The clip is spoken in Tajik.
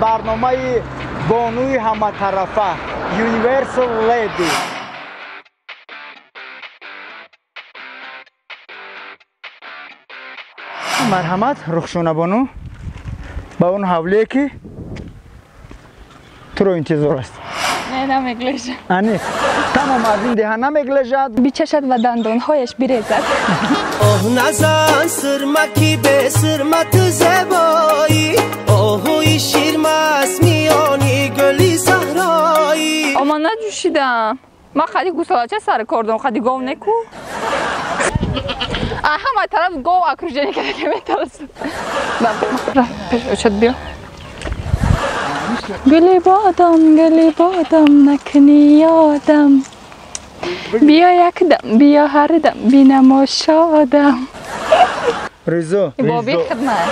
Барномаи бонуи ҳаматарафа, Universal Lady. Марҳамат, Рухшона бону, ба он ҳавлие ки туро интизор аст. Не, намеглежад. Ани тамом, аз ин деҳа намеглежад. Бичашад ва дандонҳояш бирезад. Оҳ, назан сирмаки бесирма, ту зебоӣ, оҳуи ширмаст миёни гули саҳроӣ. Ома, наҷӯшидам. Ман қади гусалача сари кор дорам, қади гов неку. А ҳама тараф гов окружение карда, ки метарсад. Пеш очад, биё. Гули бодом, гули бодом, накунӣ ёдам. Биё якдам, биё ҳардам, бинамо шодам. Ризо. Боби хидмат.